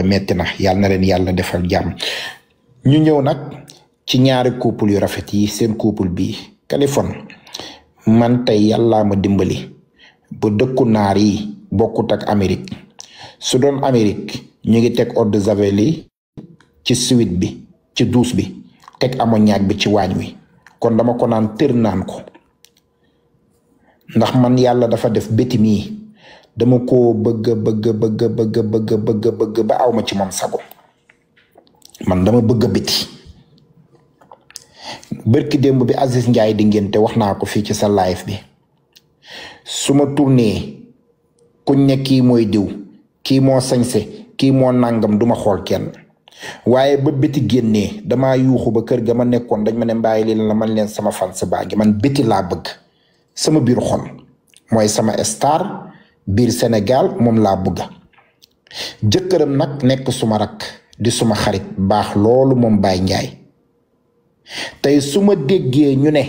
ba metti na yàlla na leen yàlla defal jàmm. ñu ñëw nag ci ñaari couple yu rafet yi seen couple bi Kaliphone man tey yàllaa ma dimbali ba dëkku naar yi bokkut ak Amérique su doon Amérique ñu ngi teg eau de javel yi ci suite bi ci douche bi teg ammoniac bi ci waañ wi kon dama ko naan tër naan ko ndax man yàlla dafa def béti mii dama ko bëgg ba awma ci moom sago man dama bëgg béti bërki démb bi Aziz Ndiaye di ngénte wax naa ko fii ci sa live bi su ma tourné kuñ ne kii mooy diw kii moo sañse kii moo nàngam duma xool kenn waaye ba béti génnee dama yuuxu ba kër ga ma nekkoon dañ ma ne mbaay li la man leen sama fan sa baagi man béti laa bëgg sama biir xol mooy sama star biir Sénégal moom laa bëgg jëkkëram nag nekk suma rakk di suma xarit baax loolu moom Baye Ndiaye tey su ma déggee ñu ne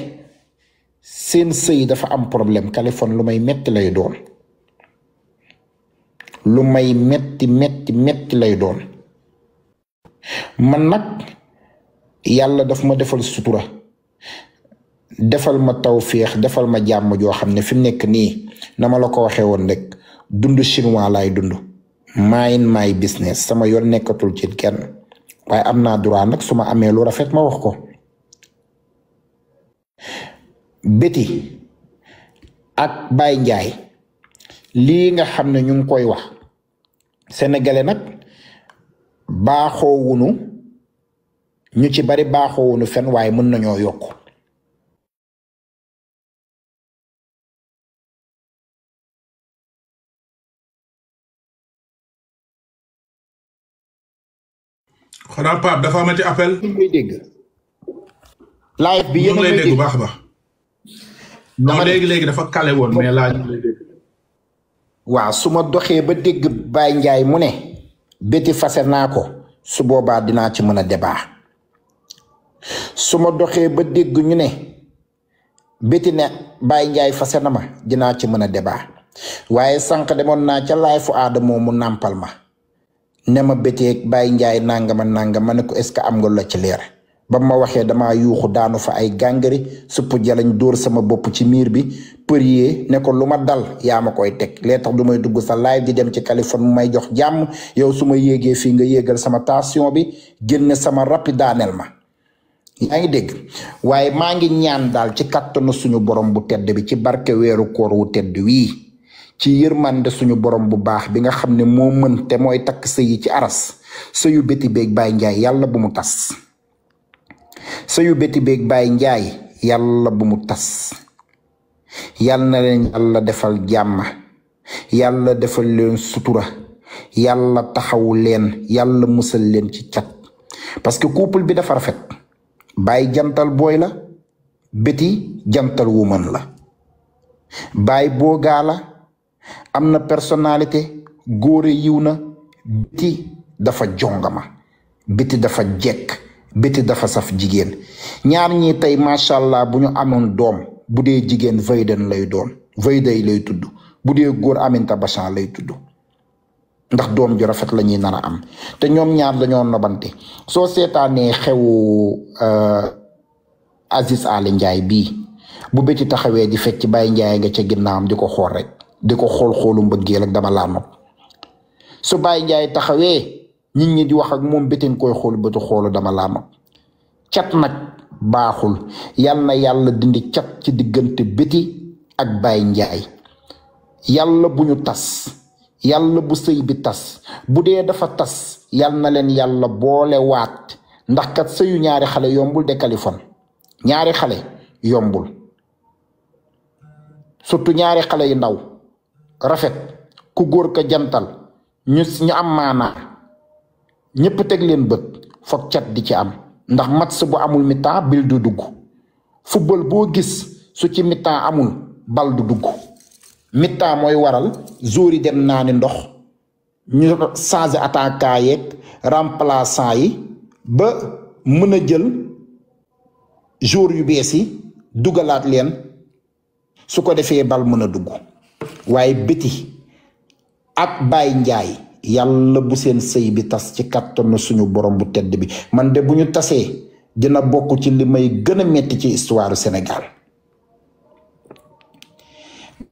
seen sëy dafa am problème Kaliphone lu may metti lay doon lu may metti lay doon man nag yàlla daf ma defal sutura defal ma tawféex defal ma jàmm joo xam ne fi mu nekk nii na ma la ko waxee woon rek dund chinois laay dund mind my business sama yoon nekkatul ci kenn waaye am naa droit nag su ma amee lu rafet ma wax ko béti ak Baye Ndiaye lii nga xam ne ñu ngi koy wax sénégalais nag baaxoowunu ñu ci bari baaxoowunu fen waaye mën nañoo yokk xanaa Pape dafa amati appel. ñu ngi dégg live bi yéen a lay dégg bu baax a baax. non léegi dafa kale woon mais laa ñu lay dégg. waaw su ma doxee ba dégg Baye Ndiaye mu ne béti fase naa ko su boobaa dinaa ci mën a débat su ma doxee ba dégg ñu ne béti ne Baye Ndiaye fase na ma dinaa ci mën a débat waaye sànq demoon naa ca live fu Adamo mu nàmpal ma ne ma béteeg Baye Ndiaye nangama ma ne ko est-ce que am nga la ci leer ba ma waxee damaa yuuxu daanu fa ay gàngari supp jalañ dóor sama bopp ci miir bi përier ne ko lu ma dal yaa ma koy teg lee tax du may dugg sa live di dem ci Kaliphone mu may jox jàmm yow su ma yéegee fii nga yéegal sama tension bi génne sama rapide daaneel ma yaa ngi dégg waaye maa ngi ñaan daal ci kattanu suñu borom bu tedd bi ci barke weeru koor wu tedd wii ci yërmande suñu borom bu baax bi nga xam ne moo mën te mooy takk sëy yi ci aras sëyu béti beeg Baye Ndiaye yàlla bu mu tas sëyu béti beeg Baye Ndiaye yàlla bu mu tas yàlla na leen yàlla defal jàmm yàlla defal leen sutura yàlla taxawu leen yàlla musal leen ci cat parce que couple bi dafa rafet Baye jantal booy la béti jantal woman la Baye boogaa la am na personnalité góore yiw na béti dafa jongama béti dafa jekk béti dafa saf jigéen ñaar ñi tey macha allah bu ñu amoon doom bu dee jigéen Veyden lay doon Veyday lay tudd bu dee góor Aminta Bachan lay tudd ndax doom ju rafet la ñuy nar a am te ñoom ñaar dañoo nobante soo seetaanee xewu Aziz Ali Ndiaye bii bu béti taxawee di fecc Baye Ndiaye nga ca ginnaawam di ko xool rek di ko xoolu mbëggeel ak dama laa nopp su Baye Ndiaye taxawee nit ñi di wax ak moom béti nga koy xool bëtu xoolu dama laa nopp cat nag baaxul yal na yàlla dindi cat ci diggante béti ak Baye Ndiaye yàlla bu ñu tas yàlla bu sëy bi tas bu dee dafa tas yal na leen yàlla boole waat ndax kat sëyu ñaari xale yombul de Kaliphone ñaari xale yombul surtout ñaari xale yu ndaw rafet ku góor ka jantal ñu am maanaa ñépp teg leen bët foog cat di ci am ndax match bu amul mi-temps bil du dugg football boo gis su ci mi-temps amul bal du dugg mi-temps mooy waral joueur yi dem naa ni ndox ñu changer attaquant yeeg remplaçant yi ba mën a jël joueur yu bees yi dugalaat leen su ko defee bal mën a dugg waaye béti ak Baye Ndiaye yàlla bu seen sëy bi tas ci kàttanu suñu borom bu tedd bi man de bu ñu tasee dina bokk ci li may gën a metti ci histoire Sénégal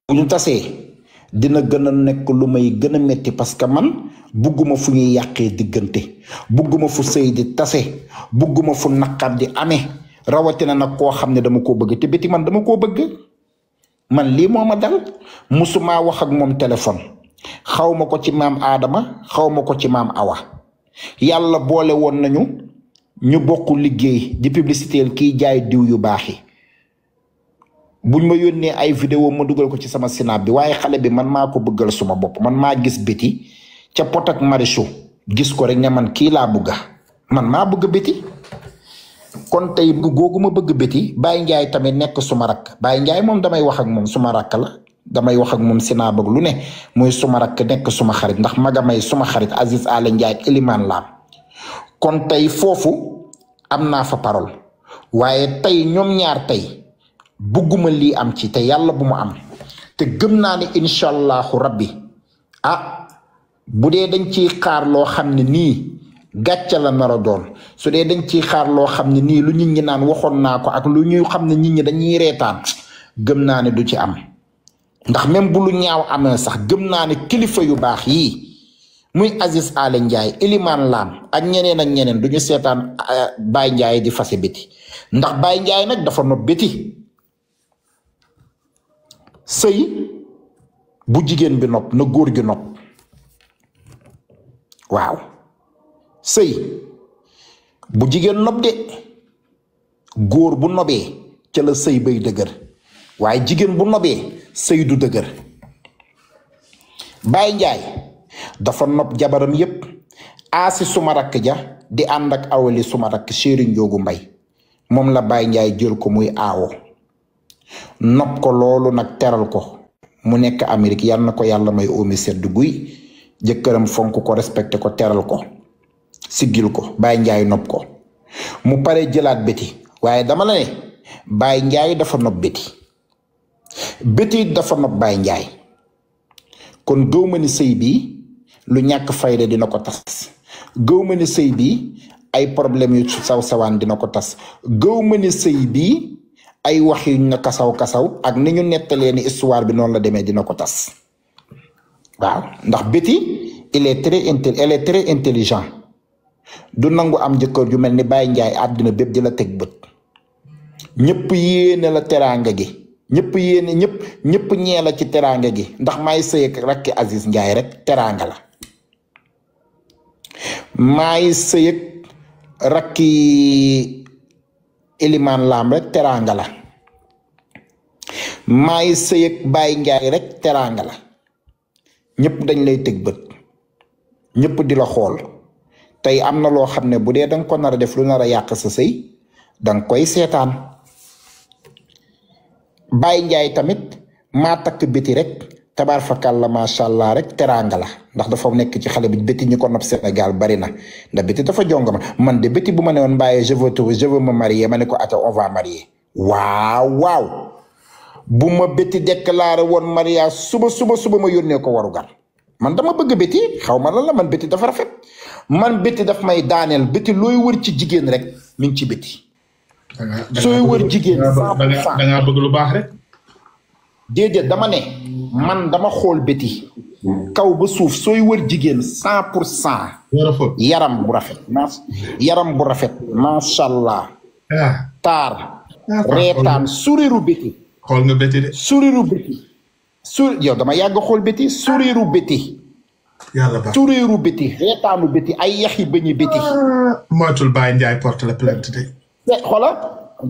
bu ñu tasee dina gën a nekk lu may gën a metti parce que man bugguma fu ñuy yàqee diggante bugguma fu sëy di tase bugguma fu naqar di amee rawatina nag koo xam ne dama koo bëgg te Betty man dama koo bëgg man lii moo ma dal musuma wax ak moom téléphone xaw ma ko ci maam Adama xaw ma ko ci maam Awa yàlla boole woon nañu ñu bokk liggéey di publicité kiy jaay diw yu baax yi buñ ma yónnee ay vidéo ma dugal ko ci sama sinap bi waaye xale bi man maa ko bëggal suma bopp man maa gis Betty ca pot ak Marichou gis ko rek ne man kii laa bëgga man maa bëgg Betty kon tey googu ma bëgg Betty Baye Ndiaye tamit nekk suma rakk Baye Ndiaye moom damay wax ak moom suma rakk la damay wax ak moom sinap ak lu ne muy suma rakk nekk suma xarit ndax magamay suma xarit Aziz Ale Ndiaye ak Elimane Lam kon tey foofu am naa fa parole waaye tey ñoom ñaar tey bugguma lii am ci te yàlla bu mu am te gëm naa ne incha allahu rabbi bu dee dañ ciy xaar loo xam ne nii gàcce la nar a doon su dee dañ ciy xaar loo xam ne nii lu nit ñi naan waxoon naa ko ak lu ñuy xam ne nit ñi dañuy reetaan gëm naa ne du ci am ndax même bu lu ñaaw amee sax gëm naa ne kilifa yu baax yii muy Aziz Ale Ndiaye Elimane Lam ak ñeneen du ñu seetaan Baye Ndiaye di fase Betty ndax Baye Ndiaye nag dafa nopp Betty sëy bu jigéen bi nopp na góor gi nopp waaw sëy bu jigéen nopp de góor bu nobee ca la sëy bay dëgër waaye jigéen bu nobee sëy du dëgër Baye Ndiaye dafa nopp jabaram yépp aasi suma rakk ja di ànd ak awali suma rakk chéri Njoogu Mbay moom la Baye Ndiaye jël ko muy aawo nopp ko loolu nag teral ko mu nekk Amérique yal na ko yàlla may omi sedd guy jëkkëram fonk ko respecté ko teral ko siggil ko Baye Ndiaye nopp ko mu pare jëlaat Betty waaye dama la ne Baye Ndiaye dafa nopp Betty dafa nopp Baye Ndiaye kon gëw ma ni sëy bi lu ñàkk fayda dina ko tas gëw ma ni sëy bi ay problème yu saw sawaan dina ko tas gëw ma ni sëy bi ay wax yu ñu kasaw ak ni ñu nettalee ni histoire bi noonu la demee dina ko tas waaw ndax Betty elle est très intelligent du nangu am jëkkër ju mel ni Baye Ndiaye àddina bépp di la teg bët ñëpp yéene la teraanga gi ñëpp ñee la ci teraanga gi ndax maay sëy ak rakki Aziz Ndiaye rek teraanga la maay sëy ak rakki Elimane Lam rek teraanga la maay sëy ak Baye Ndiaye rek teraanga la ñëpp dañ lay teg bët ñëpp di la xool tey am na loo xam ne bu dee danga ko nar a def lu nar a yàq sa sëy danga koy seetaan Baye Ndiaye tamit maa takk Betty rek tabaar fakal la macha allah rek teraanga la ndax dafa nekk ci xale bi Betty ñi ko nopp Sénégal bari na ndax Betty dafa jonga ma man de Betty bu ma ne woon mbaaye je veux me marier ma ne ko ata on va marier waaw bu ma Betty déclaré woon mariage suba ma yónnee ko warugar man dama bëgg Betty xaw ma lan la man Betty dafa rafet man Betty daf may daaneel Betty looy wër ci jigéen rek mi ngi ci Betty sooy wër jigéen 100% da ngaa bëgg lu baax rek déedéet dama ne man dama xool Betty kaw ba suuf sooy wër jigéen 100% yaram bu rafet macha allah taar reetaan souriru Betty xool nga Betty de souriru Betty yow dama yàgg xool Betty souriru Betty yàlla baax souriru Betty reetaanu Betty ay yaxi bëñi Betty moytul Baye Ndiaye porte la plainte de xoolal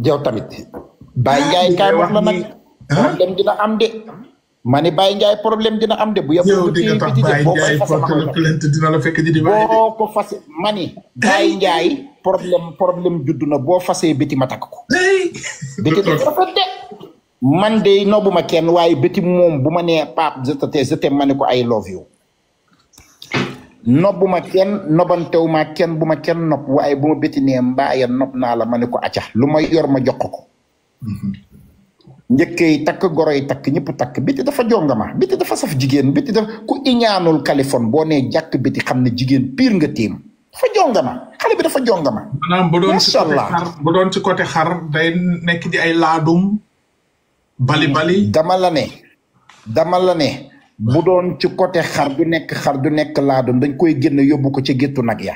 yow tamit Baye Ndiaye kaay wax la nag problème dina am de ma ne Baye Ndiaye problème dina am de bu yëpp yow di nga tax Baye Ndiaye porte la plainte dina la fekk di boo ko fase ma ni Baye Ndiaye problème juddu na boo fasee Betty ma takk ko Betty dafa rafet de man de nobuma kenn waaye Betty moom bu ma nee Pape je t'aime ma ne ko I love you nobbuma kenn nobantewuma kenn bu ma kenn nopp waaye bu ma Betty nee mbaaya nopp naa la ma ne ko acca lu ma yor ma jox ko njëkkee takk goro yi takk ñëpp takk biti dafa jongama biti dafa saf jigéen biti dafa ku iñaanul Kaliphone boo nee jàkk biti xam ne jigéen pire nga tiim dafa jongama xale bi dafa jongama. maanaam bu doon ci côté xar day nekk di ay laadum bali. dama la ne bu doon ci côté xar du nekk laadum dañ koy génn yóbbu ko ci géttu nag ya.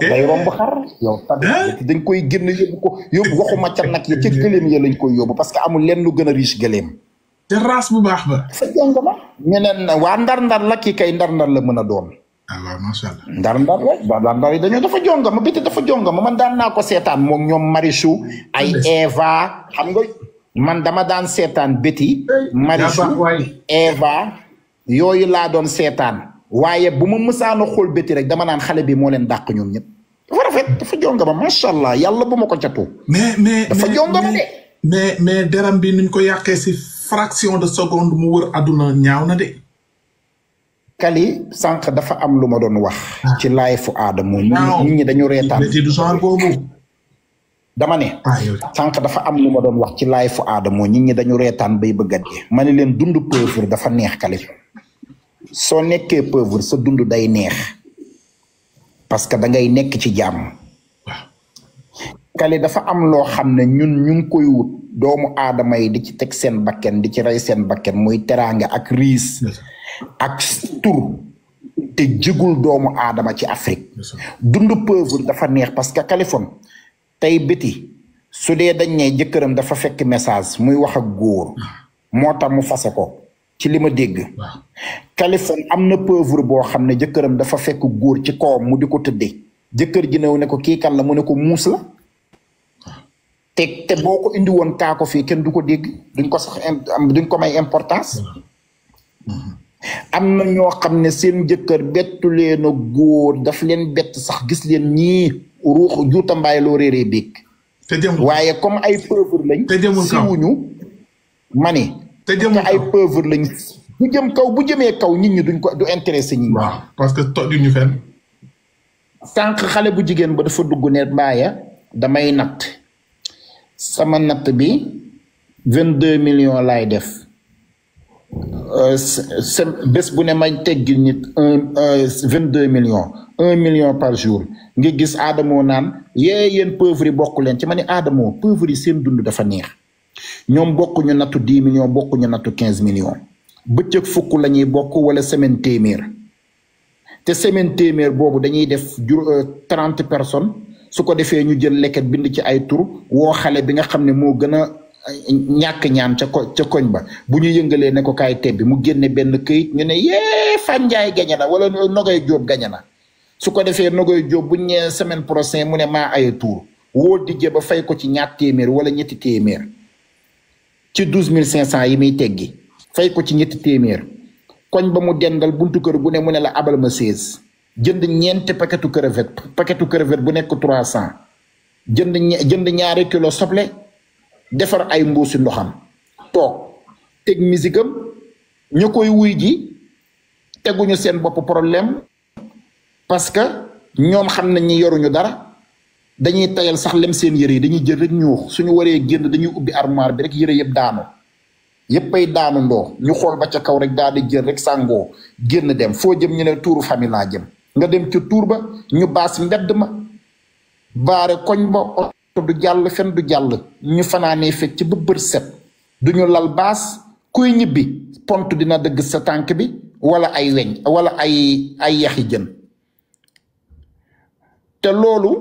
day romb xar yow dañ koy génn yóbbu waxuma ca nag ya ca gëléem ya lañ koy yóbbu parce que amul lenn lu gën a riche gëléem. te race bu baax ba. dafa jongama ñeneen waa ndar-ndar la kii kay ndar-ndar la mën a doon. waaw macha allah. ndar-ndar yi dafa jongama biti dafa jongama man daan naa ko seetaan moom ñoom Marichou ay Eva xam nga man dama daan seetaan biti Marichou Eva yooyu laa doon seetaan waaye bu ma mësaana xool biti rek dama naan xale bi moo leen dàq ñoom ñëpp dafa rafet dafa jongama macha allah yàlla bu ma ko catu mais dafa jongama de mais deram bi nuñ ko yàqee si fraction de seconde mu wër àdduna ñaaw na de. Kali sànq dafa am lu ma doon wax. ci laay fu aadama nit ñi dañu reetaan. dama ne. sànq dafa am lu ma doon wax ci laay fu aadama nit ñi dañu reetaan bay bëggat ji. ma ne leen dund pauvre dafa neex Kaliphone soo nekkee pauvre sa dund day neex parce que da ngay nekk ci jàmm. Kali dafa am loo xam ne ñun ñu ngi koy wut doomu aadama yi di ci teg seen bakken di ci rey seen bakken muy teraanga ak riis. ak tur te jigul doomu aadama ci Afrique dund pauvre dafa neex parce que Kaliphone tey biti su dee dañ ne jëkkëram dafa fekk message muy wax ak góor moo tax mu fase ko ci li ma dégg Kaliphone am na pauvre boo xam ne jëkkëram dafa fekk góor ci kawam mu di ko tëddee jëkkër ji ñëw ne ko kii kan la mu ne ko muus la te boo ko indi woon kaa ko fii kenn du ko dégg duñ ko may importance am na ñoo xam ne seen jëkkër bettu leen a góor daf leen bett sax gis leen ñii ruux juuta mbaay loo réeree biig waaye comme ay pauvre lañ siwuñu ma ne ay pauvre lañ bu jëm kaw bu jëmee kaw nit ñi du intéressé ñi parce que tojuñu fenn sànq xale bu jigéen ba dafa dugg ne mbaaya damay natt sama natt bi 22 millions laay def bés bu ne may teggil nit 22 millions 1 million par jour nga gis Adamo naan yéen pauvre yi bokk leen ci ma ne Adamo pauvre yi seen dund dafa neex ñoom bokkuñu nattu 10 millions bokkuñu nattu 15 millions bëccëg fukk la ñuy bokk wala semaine téeméer te semaine téeméer boobu dañuy def 30 personnes su ko defee ñu jël leket bind ci ay tur woo xale bi nga xam ne moo gën a ñàkk ñaan ca koñ ba bu ñu yëngalee ne ko kaay tebbi mu génne benn këyit ñu ne yee Fan Njaay gañe na wala Nogoy Jóob gañe na su ko defee Nogoy Jóob bu ñu ñëwee semaine prochaine mu ne maa ay tuur woo dijje ba fay ko ci ñaar téeméer wala ñetti téeméer ci 12500 yi muy teggi fay ko ci ñetti téeméer koñ ba mu dendal buntu kër bu ne mu ne la abal ma 16 jënd ñeenti paquetu crevette bu nekk 300 jënd ñaari kilo soble defar ay mbuusi ndoxam toog teg misigam ñu koy wuy ji teguñu seen bopp problème parce que ñoom xam nañ ñi yoruñu dara dañuy tayal sax lem seen yëre yi dañuy jël rek ñuux suñu waree génn dañuy ubbi armoire bi rek yëre yëpp daanu yëppay daanu ndoo ñu xool ba ca kaw rek daal di jël rek sàngoo génn dem foo jëm ñu ne tuuru famille laa jëm nga dem ci tuur ba ñu baas mbedd ma baare koñ ba du jàll fen du jàll ñu fanaanee fecc ba bër set duñu lal baas kuy ñibbi pont dina dëgg sa tànk bi wala ay weñ wala ay yaxi jën te loolu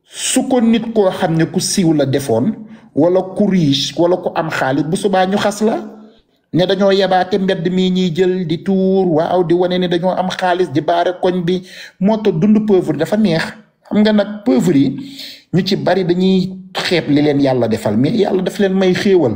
su ko nit koo xam ne ku siiw la defoon wala ku riche wala ku am xaalis bu subaa ñu xas la ne dañoo yebaate mbedd mii ñuy jël di tuur waaw di wane ne dañoo am xaalis di baare koñ bi moo tax dund pauvre dafa neex xam nga nag pauvre yi ñu ci bari dañuy xeeb li leen yàlla defal mais yàlla daf leen may xéewal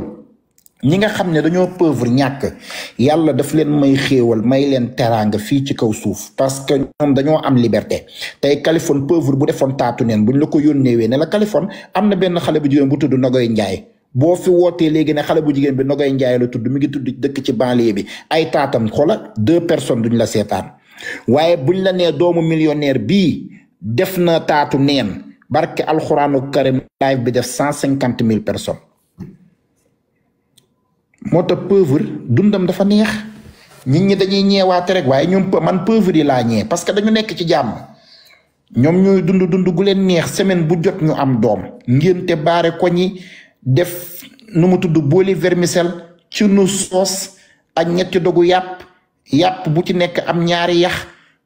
ñi nga xam ne dañoo pauvre ñàkk yàlla daf leen may xéewal may leen teraanga fii ci kaw suuf parce que ñoom dañoo am liberté tey Kaliphone pauvre bu defoon taatu neen buñ la ko yónneewee ne la Kaliphone am na benn xale bu jigéen bu tudd Nogoy Njaay boo fi wootee léegi ne xale bu jigéen bi Nogoy Njaay la tudd mi ngi tudd dëkk ci banlieue bi ay taatam xoola 2 personnes duñ la seetaan waaye buñ la nee doomu millionnaire bii def na taatu neen barke alxuraanu karim live bi def 150 000 personnes moo tax pauvre dundam dafa neex nit ñi dañuy ñeewaate rek waaye ñoom man pauvre yi laa ñee parce que dañu nekk ci jàmm ñoom ñooy dund gu leen neex semaine bu jot ñu am doom ngénte baare ko ñi def nu mu tudd booli vermicelle ci nu soos ak ñetti dogu yàpp bu ci nekk am ñaari yax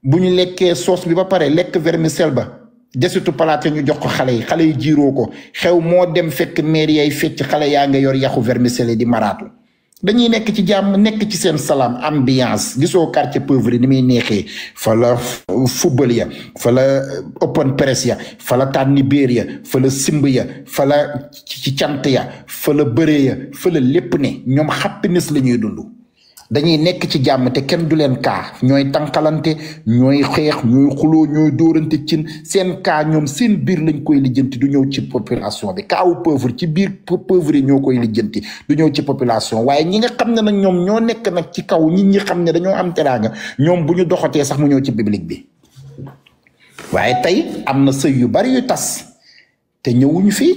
bu ñu lekkee soos bi ba pare lekk vermicelle ba desitu palaate ñu jox ko xale yi jiiroo ko xew moo dem fekk mairie yay fecc xale yaa nga yor yaxu vermicelle di maraatu dañuy nekk ci jàmm nekk ci seen salaam ambiance gisoo quartier pauvre ni muy neexee fa la football ya fa la open press ya fa la tànni béer ya fa la simb ya fa la ci cant ya fa la bëree ya fa la lépp ne ñoom happiness la ñuy dund dañuy nekk ci jàmm te kenn du leen kaa ñooy tànqalante ñooy xeex ñooy xuloo ñooy dóorante cin seen kaa ñoom seen biir lañ koy lijjanti du ñëw ci population bi kaawu pauvre ci biir pauvre yi ñoo koy lijjanti du ñëw ci population waaye ñi nga xam ne nag ñoom ñoo nekk nag ci kaw nit ñi xam ne dañoo am teraanga ñoom bu ñu doxatee sax mu ñëw ci public bi waaye tey am na sëy yu bari yu tas te ñëwuñu fii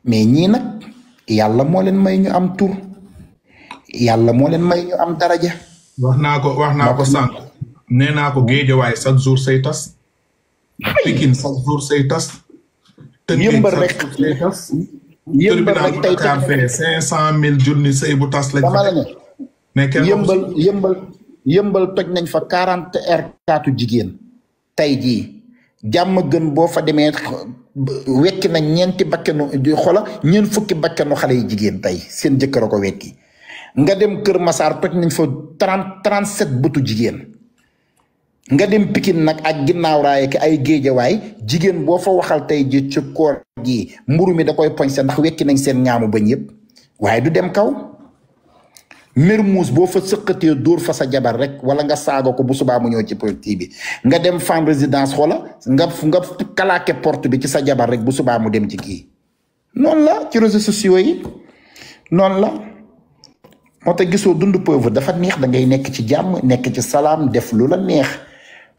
mais ñii nag yàlla moo leen may ñu am tur yàlla moo leen may ñu am daraja. wax naa ko sànq nee naa ko Géejawaay chaque jour say tas. Pikine chaque jour say tas. yëmbal rek yëmbal rek tey Dakar fee 500,000 junni sëy bu tas lañ fa. mais kenn yëmbal toj nañ fa 40 R4 jigéen. tey jii jàmm gën boo fa demee wekki nañ ñeenti bakkanu di xola ñeent fukki bakkanu xale yi jigéen tey seen jëkkër a ko wekki. nga dem Kër Massar toj nañ fa 37 bëtu jigéen nga dem Pikine nag ak ginnaaw raay ak ay Géejawaay jigéen boo fa waxal tey ji ci koor gi mburu mi da koy poñse ndax wekki nañ seen ñaamu bañ yëpp waaye du dem kaw Mermoz boo fa sëqatee dóor fa sa jabar rek wala nga saaga ko bu subaa mu ñëw ci politique bi nga dem Fann Résidence xoola nga kalaake porte bi ci sa jabar rek bu subaa mu dem ci kii noonu la ci réseaux sociaux yi noonu la moo tax gisoo dund pauvre dafa neex da ngay nekk ci jàmm nekk ci salaam def lu la neex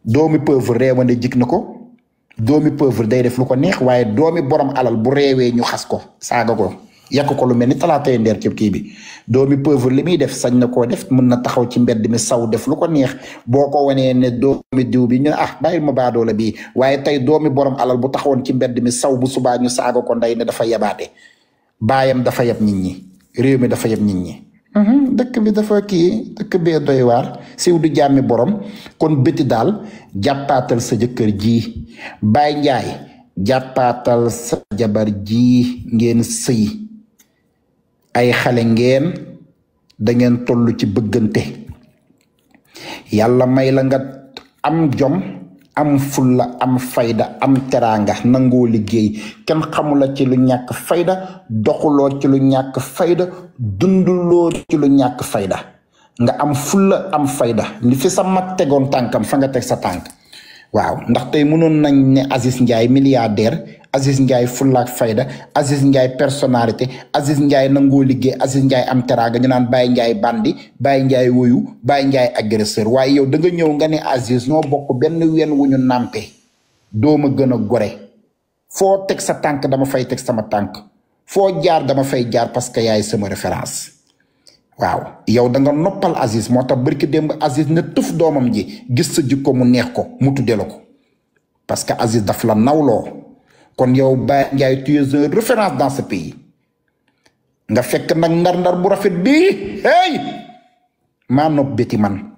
doomi pauvre réewande jig na ko doomi pauvre day def lu ko neex waaye doomi borom alal bu réewee ñu xas ko saaga ko yàq ko lu mel ni talaatay ndeer ci kii bi doomi pauvre li muy def sañ na koo def mën na taxaw ci mbedd mi saw def lu ko neex boo ko wanee ne doomi diw bi ñu bàyyil ma baadoola bii waaye tey doomi borom alal bu taxawoon ci mbedd mi saw bu subaa ñu saaga ko ndey ne dafa yabaate baayam dafa yab nit ñi réew mi dafa yab nit ñi dëkk bi dafa kii dëkk bee doy waar siw du jàmmi borom kon bëti daal jàppaatal sa jëkkër ji Baye Njaay jàppaatal sa jabar ji ngeen sëy ay xale ngeen da ngeen toll ci bëggante yàlla may la nga am jom am fulla am fayda am teraanga nangoo liggéey kenn xamula ci lu ñàkk fayda doxuloo ci lu ñàkk fayda dunduloo ci lu ñàkk fayda nga am fulla am fayda li fi sa mag tegoon tànkam fa nga teg sa tànk waaw ndax tey mënoon nañ ne Aziz Ndiaye milliardaire Aziz Ndiaye fulla ak fayda Aziz Ndiaye personnalité Aziz Ndiaye nangoo liggéey Aziz Ndiaye am teraanga ñu naan Baye Ndiaye bandi Baye Ndiaye woyu Baye Ndiaye agresseur waaye yow da nga ñëw nga ne Aziz ñoo bokk benn ween wu ñu nàmpe dooma gën a gore foo teg sa tànk dama fay teg sama tànk foo jaar dama fay jaar parce que yaay sama référence waaw yow da nga noppal Aziz moo tax barki démb Aziz ne tëf doomam ji gis sa jikko mu neex ko mu tudde la ko parce que Aziz daf la nawloo kon yow Baye Ndiaye tu es une référence dans ce pays nga fekk nag ndar-ndar bu rafet bii hey maa nopp béti man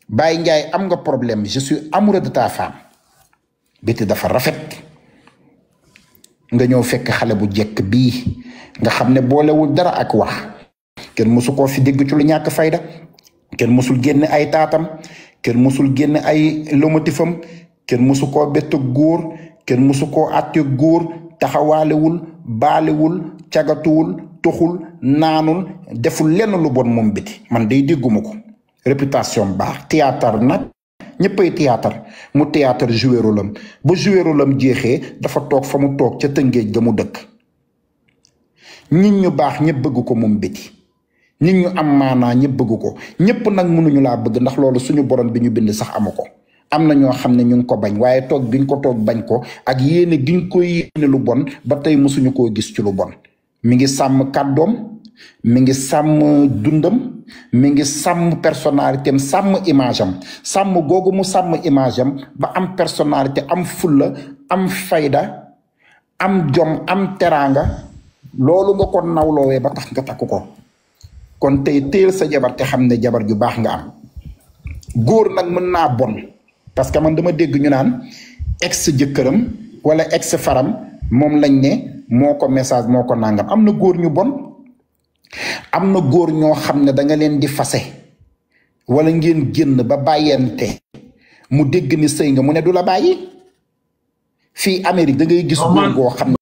Baye Ndiaye am nga problème je suis amoureux de ta femme béti dafa rafet nga ñëw fekk xale bu jekk bii nga xam ne boolewul dara ak wax kenn mësu koo fi dégg ci lu ñàkk fayda kenn mësul génne ay taatam kenn mësul génne ay lomotifam kenn mësu koo bett góor kenn mësu koo àtte góor taxawaalewul baalewul cagatuwul toxul naanul deful lenn lu bon moom biti man day dégguma ko réputation baax théâtre nag ñëppay théâtre mu théâtre joué rôle am ba joué rôle am jeexee dafa toog fa mu toog ca Tëngéej ga mu dëkk nit ñu baax ñëpp bëgg ko moom biti nit ñu am maanaa ñëpp bëgg ko ñëpp nag mënuñu laa bëgg ndax loolu suñu borom bi ñu bind sax amu ko am na ñoo xam ne ñu ngi ko bañ waaye toog biñ ko toog bañ ko ak yéene giñ ko yéene lu bon ba tey mësuñu koo gis ci lu bon mi ngi sàmm kàddoom mi ngi sàmm dundam mi ngi sàmm personnalité am sàmm image am sàmm googu mu sàmm image am ba am personnalité am fulla am fayda am jom am teraanga loolu nga ko nawloowee ba tax nga takk ko kon tey téel sa jabar te xam ne jabar ju baax nga am góor nag mën naa bon parce que man dama dégg ñu naan ex jëkkëram wala ex faram moom lañ ne moo ko message moo ko nangam am na góor ñu bon am na góor ñoo xam ne da nga leen di fase wala ngeen génn ba bàyyente mu dégg ni sëy nga mu ne du la bàyyi fii Amérique da ngay gis góor goo xam